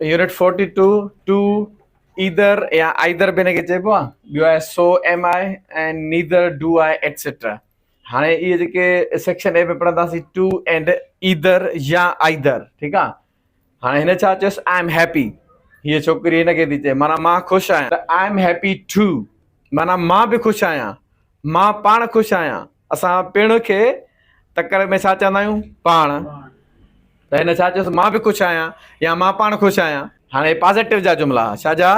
Unit 42، two, either يا either به هن کي چئبو آهي، ٻيو آهي so am I ۽ neither do I etcetera. هاڻي اهي جيڪي سيڪشن اي ۾ پڙهنداسين ٽو اينڊ ايدر يا آئيدر، ٺيڪ آهي. هاڻي هن ڇا چيس I am happy, هيء ڇوڪري هن کي ٿي چئي معنيٰ مان خوش آهيان، ته I am happy two معنيٰ مان به خوش آهيان، مان پاڻ خوش آهيان. اسان پڻ کي تڪڙ ۾ ڇا چوندا آهيون؟ پاڻ. ته هن ڇا چيس مان به خوش آهيان يا مان پاڻ خوش آهيان. هاڻي پازيٽو جا جملا ڇا جا؟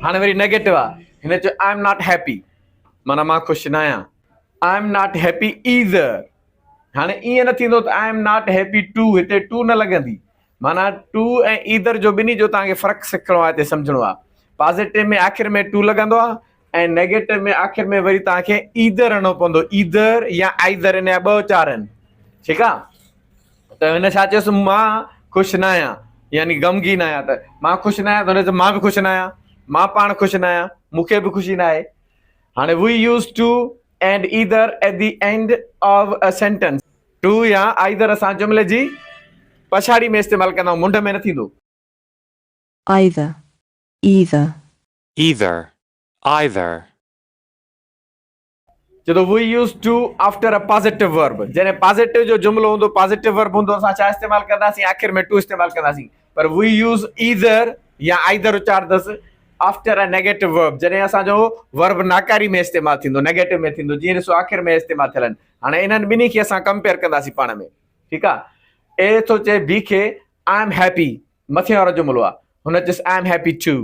هاڻي وري نيگيٽو آ. هن چيو I am not happy معنيٰ مان خوش نه آهيان. I am not happy either هاڻي ائين نه ٿيندو ته I am not happy too هتي ٽو نه لڳندي. معنيٰ ٽو ۽ ايدر جو ٻنهي جو توهان کي فرق سکڻو آهي هتي سمجهڻو آهي. پازيٽو ۾ آخر ۾ ٽو لڳندو آهي ۽ نيگيٽو ۾ آخر ۾ وري توهان کي ايدر هڻڻو پوندو ايدر يا آئيدر ان جا ٻه اچار آهن ٺيڪ آ ته هن ڇا چيس مان خوش نه آهيان يعني غمگين آهيان ته مان خوش نه آهيان ته هن چيس مان به خوش نه آهيان مان پاڻ خوش نه آهيان مون کي به خوشي نه آهي هاڻي we use too and either at the end of a sentence too يا آئيدر اسان جملي جي پڇاڙي ۾ استعمال ڪندا آهيون منڍ ۾ نه ٿيندو. Either, either. Either, either. چئي ٿو we use too after a positive verb جڏهن پازيٽو جو جملو هوندو پازيٽو ورب هوندو اسان ڇا استعمال ڪنداسين آخر ۾ ٽو استعمال ڪنداسين پر وي يوز ايدر يا آئيدر اچارندس آفٽر ا نيگيٽو ورب جڏهن اسان جو ورب ناڪاري ۾ استعمال ٿيندو نيگيٽو ۾ ٿيندو جيئن ڏسو آخر ۾ استعمال ٿيل آهن هاڻي انهن ٻنهي کي اسان ڪمپيئر ڪنداسين پاڻ ۾ ٺيڪ آ اي ٿو چئي بي کي I am happy مٿي وارو جملو آ هن چيس I am happy two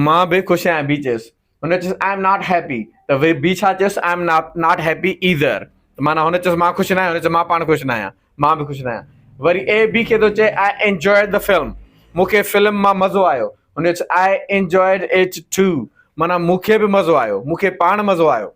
مان به خوش آهيان بي چيس هن چيس I am not happy ته بي ڇا چيس I am not happy either ته معنيٰ هن چيس مان خوش ناهيان هن چيس مان پاڻ خوش ناهيان مان به خوش ناهيان وري اي بي کي ٿو چئي آء انجوائڊ the film مون کي فلم مان مزو آيو هن چيس آء انجوائڊ it two معنيٰ مون کي به مزو آيو مون کي پاڻ مزو آيو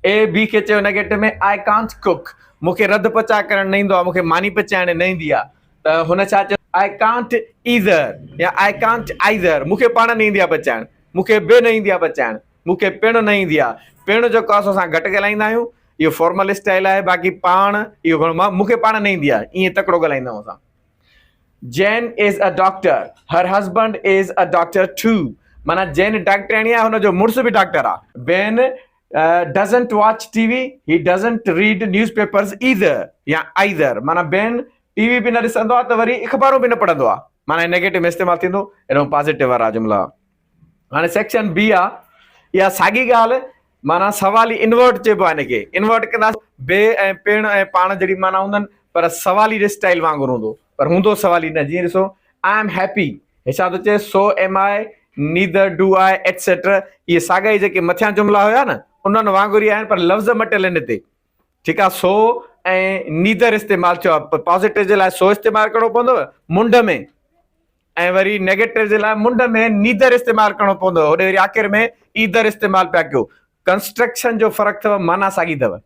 اي بي کي چيو نيگيٽو ۾ I can't ڪڪ مون کي رڌ پچاء ڪرڻ نه ايندو آهي مون کي ماني پچائڻ نه ايندي آهي ته هن ڇا چيو I can't either يا I can't either مون کي پاڻ نه ايندي آهي پچائڻ مون کي به نه ايندي آهي پچائڻ مون کي پڻ نه ايندي آهي پڻ جيڪو آهي سو اسان گهٽ ڳالهائيندا آهيون اهو فارمل اسٽائل آهي باقي پاڻ اهو گهڻو مان مون کي پاڻ نه ايندي آهي ائين تڪڙو ڳالهائيندا آهيون اسان Jane is a doctor, her husband is a doctor too معنيٰ جين ڊاڪٽرياڻي آهي هن جو مڙس به ڊاڪٽر آهي. Ben doesn't watch T V, he doesn't read newspapers either يا آئيدر معنيٰ بين ٽي وي به نه ڏسندو آهي ته وري اخبارون به نه پڙهندو آهي معنيٰ نيگيٽو ۾ استعمال ٿيندو اهڙو پازيٽو وارا جملا. هاڻي سيڪشن بي آ اها ساڳي ڳالهه معنيٰ سوالي انورٽ چئبو آهي ان کي انورٽ ڪنداسين بي ۽ پڻ ۽ پاڻ جهڙي معنيٰ هوندن پر سوالي اسٽائل وانگر هوندو پر هوندو سوالي نه جيئن ڏسو I am happy هي ڇا ٿو چئي so am I neither do I etcetera اهي ساڳا ئي جيڪي مٿيان جملا هيا نه انهن وانگر ئي آهن پر لفظ مٽيل آهن هتي ٺيڪ آهي سو ۽ نيدر استعمال ٿيو آهي پازيٽو جي لاء سو استعمال ڪرڻو پوندو منڍ ۾ ۽ وري نيگيٽو جي لاء منڍ ۾ نيدر استعمال ڪرڻو پوندو هوڏي وري آخر ۾ ايدر استعمال پيا ڪيو ڪنسٽرڪشن جو فرق اٿو معنيٰ ساڳي اٿو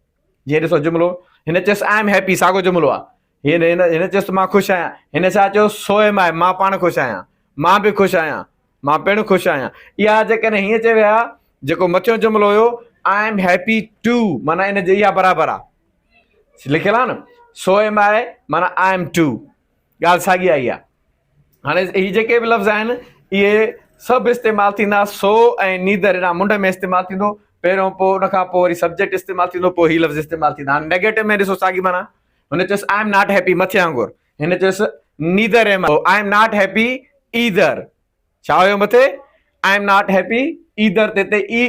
جيئن ڏسو جملو هن چيس I am happy ساڳو جملو آهي هن هن هن چيس مان خوش آهيان هن ڇا چيو سو ايم I مان پاڻ خوش آهيان مان به خوش آهيان مان پڻ خوش آهيان اها جيڪڏهن هيئن چوي ها جيڪو مٿيون جملو هيو I am happy two معنيٰ ان جي اها برابر آهي لکيل آهي نه سو ايم I معنيٰ I am two ڳالهه ساڳي آئي آهي هاڻي هي جيڪي به لفظ آهن اهي سڀ استعمال ٿيندا سو ۽ نيدر هيڏانهن منڍ ۾ استعمال ٿيندو پهريون پوء ان کان پوء وري سبجيڪٽ استعمال ٿيندو پوء هي لفظ استعمال ٿيندا هاڻي نيگيٽو ۾ ڏسو ساڳي معنيٰ هن چيس I am not happy مٿي وانگر هن چيس neither am I am not happy either ڇا هيو مٿي I am not happy either تي تي اي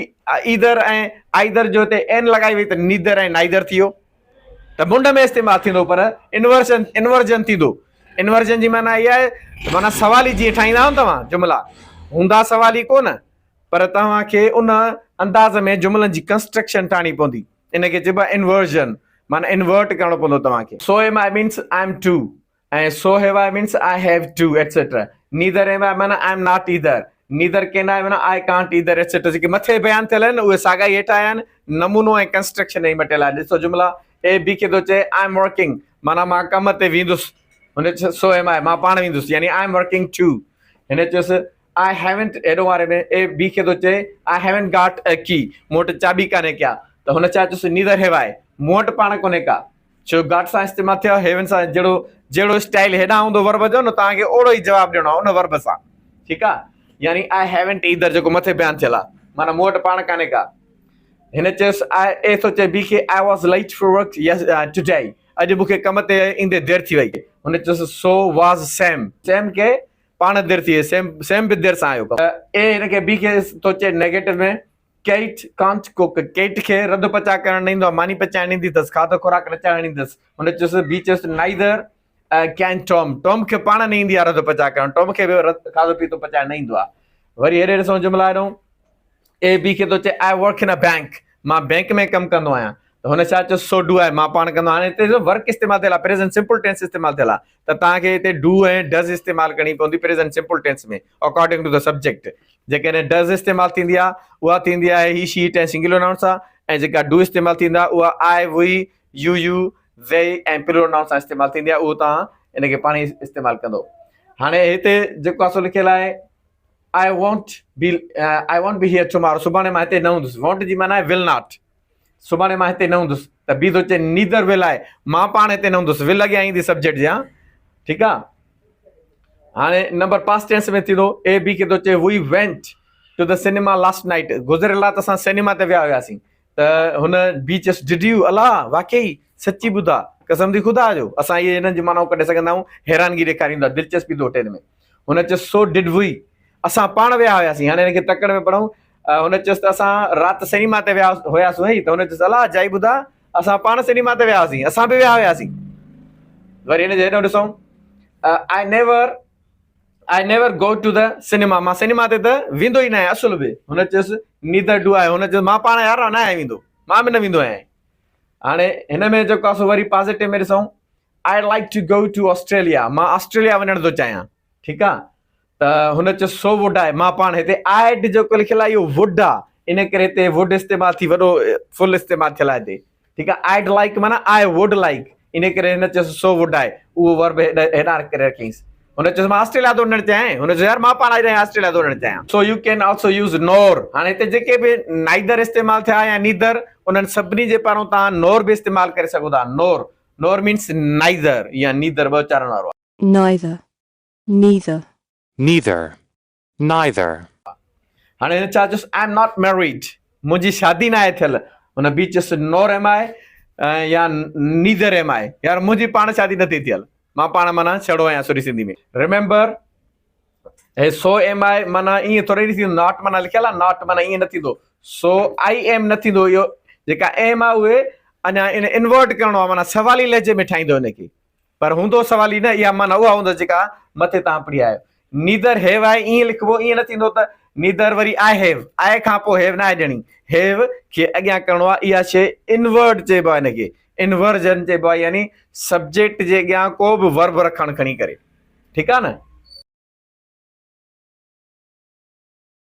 ايدر ۽ آئيدر جو تي اين لڳائي وئي ته نيدر ۽ نائيدر ٿي ويو ته منڍ ۾ استعمال ٿيندو پر انورشن انورجن ٿيندو انورجن جي معنيٰ اها آهي ته معنيٰ سوالي جيئن ٺاهيندا آهيو توهان جملا هوندا سوالي ڪونه پر توهان کي ان انداز ۾ جملن جي ڪنسٽرڪشن ٺاهڻي پوندي ان کي چئبو آهي انورجن معنيٰ انورٽ ڪرڻو پوندو توهان کي so am I means I am too ۽ so have I means I have too etcetera neither am I معنيٰ I am not either neither can I معنيٰ I can't either etcetera جيڪي مٿي بيان ٿيل آهن اهي ساڳا ئي هيٺ آيا آهن نمونو ۽ ڪنسٽرڪشن ئي مٽيل آهي ڏسو جملا اي بي کي ٿو چئي I am working معنيٰ مان ڪم تي ويندس هن چيس سو ايم I مان پاڻ ويندس يعني I am working two هن چيس I haven't ايڏو واري ۾ اي بي کي ٿو چئي I haven't got a key مون وٽ چاٻي ڪانهي ڪا ته هن ڇا چيس نيدر have I مون وٽ پاڻ ڪونهي ڪا. ڇو گاٽ سان استعمال ٿيو آهي هيون سان جهڙو جهڙو اسٽائل هيڏانهن هوندو ورب جو نه توهان کي اوڙو ئي جواب ڏيڻو آهي ان ورب سان ٺيڪ آهي يعني آء هيونٽ ايدر جيڪو مٿي بيان ٿيل آهي معنيٰ مون وٽ پاڻ ڪانهي ڪا هن چيس آء اي ٿو چئي بي کي I was late for work yes today اڄ مون کي ڪم تي ايندي دير ٿي وئي هن چيس سو واز سيم سيم کي پاڻ دير ٿي وئي سيم سيم به دير سان آيو ڪم اي هن کي بي کي ٿو چئي نيگيٽو ۾ ڪيٽ ڪانٽ ڪوڪ، ڪيٽ کي رڌ پچاء ڪرڻ نه ايندو آهي، ماني پچائڻ نه ايندي اٿس، کاڌو خوراڪ نه چاڙهڻ ايندي اٿس. هن چيس، بي چيس، نائيدر ڪين ٽام، ٽام کي پاڻ نه ايندي آهي رڌ پچاء ڪرڻ، ٽام کي به کاڌو پيتو پچائڻ نه ايندو آهي. وري هيڏي ڏسون جملا هيڏئون، اي بي کي ٿو چئي، I work in a bank, مان بئنڪ ۾ ڪم ڪندو آهيان. ته هن ڇا چيو، سو do I, مان پاڻ ڪندو آهيان. هاڻي هتي ورڪ استعمال ٿيل آهي، پريزنٽ سمپل ٽينس استعمال ٿيل آهي ته توهان کي هتي do ۽ does استعمال ڪرڻي پوندي present simple tense ۾ according to the subject. جيڪڏهن ڊز استعمال ٿيندي آهي اها ٿيندي آهي هي شي it ۽ singular noun سان ۽ جيڪا do استعمال ٿيندي آهي اها I we you you they ۽ plural noun سان استعمال ٿيندي آهي اهو توهان ان کي پاڻ ئي استعمال ڪندو هاڻي هتي جيڪو آسو لکيل آهي I won't be I won't be here tomorrow سڀاڻي مان هتي نه هوندس وونٽ جي معنيٰ آهي will not سڀاڻي مان هتي نه هوندس ته بي ٿو چئي نيدر ول آء مان پاڻ هتي نه هوندس ول اڳيان ايندي سبجيڪٽ جي ها ٺيڪ آهي هاڻي نمبر پاسٽ ٽينس ۾ ٿيندو اي بي کي ٿو چئي we went to the cinema last night گذريل رات اسان سئنيما تي ويا هياسين ته هن بي چيس did you الا واقعي سچي ٻڌا قسم the خدا جو اسان اهي هنن جي معنائون ڪڍي سگهندا آهيون حيرانگي ڏيکاريندا دلچسپي ٿو وٺي هن ۾ هن چيس سو did وي اسان پاڻ ويا هياسين هاڻي هن کي تڪڙ ۾ پڙهون هن چيس ته اسان رات سئنيما تي ويا هياسون هي ته هن چيس الا جائي ٻڌا اسان پاڻ سئنيما تي ويا هئاسين اسان به ويا هياسين وري هن جي هيڏو ڏسون I never I never go to the cinema مان سئنيما تي ته ويندو ئي نه آهيان اصل به هن چيس نيدر do I هن چيس مان پاڻ يار نه آهيان ويندو مان به نه ويندو آهيان هاڻي هن ۾ جيڪو آسو وري پازيٽو ۾ ڏسون I like to go to Australia مان آسٽريليا وڃڻ ٿو چاهيان ٺيڪ آ ته هن چيو سو ووڊ آء مان پاڻ هتي آء جيڪو لکيل آهي اهو ووڊ آ ان ڪري هتي ووڊ استعمال ٿي وڏو فل استعمال ٿيل آهي هتي ٺيڪ آ آئڊ لائڪ معنيٰ I would like ان ڪري هن چيس سو ووڊ آء اهو ورب هيڏانهن ڪري رکيائينس هن چيس مان آسٽريليا ٿو وڃڻ چاهيان هن چيو يار مان پاڻ آئي آسٽريليا ٿو وڃڻ چاهيان so you can also use nor هاڻي هتي جيڪي به نائيدر استعمال ٿيا يا نيدر انهن سڀني جي پارون توهان نور به استعمال ڪري سگهو ٿا نور نور مينس نائيدر يا نيدر ٻه اچارن وارو آهي. Neither. Neither. Neither. Neither. هاڻي هن ڇا چيس I am not married منهنجي شادي ناهي ٿيل هن بي چيس نور ايم I يا نيدر ايم I يار منهنجي پاڻ شادي نٿي ٿيل مان پاڻ معنيٰ ڇڙو آهيان سوري سنڌي ۾ ريميمبر هي سو ايم I معنيٰ ائين ٿوري نه ٿيندو not معنيٰ لکيل آهي not معنيٰ ائين نه ٿيندو سو I am نه ٿيندو اهو جيڪا ايم آهي اهي اڃا ان انورٽ ڪرڻو آهي معنيٰ سوالي لهجي ۾ ٺاهيندو هن کي پر هوندو سوال ئي نه، اها معنيٰ اها هوندس جيڪا مٿي توهان پڙهي آيا آهيو. نيدر have I ائين لکبو، ائين نه ٿيندو ته نيدر وري I have, آء کان پوء هيو ناهي ڏيڻي، هيو کي اڳيان ڪرڻو آهي، اها شيء انورٽ چئبو آهي ان کي، انورجن چئبو آهي يعني سبجيڪٽ جي اڳيان ڪو به ورب رکڻ کڻي ڪري. ٺيڪ آهي نه؟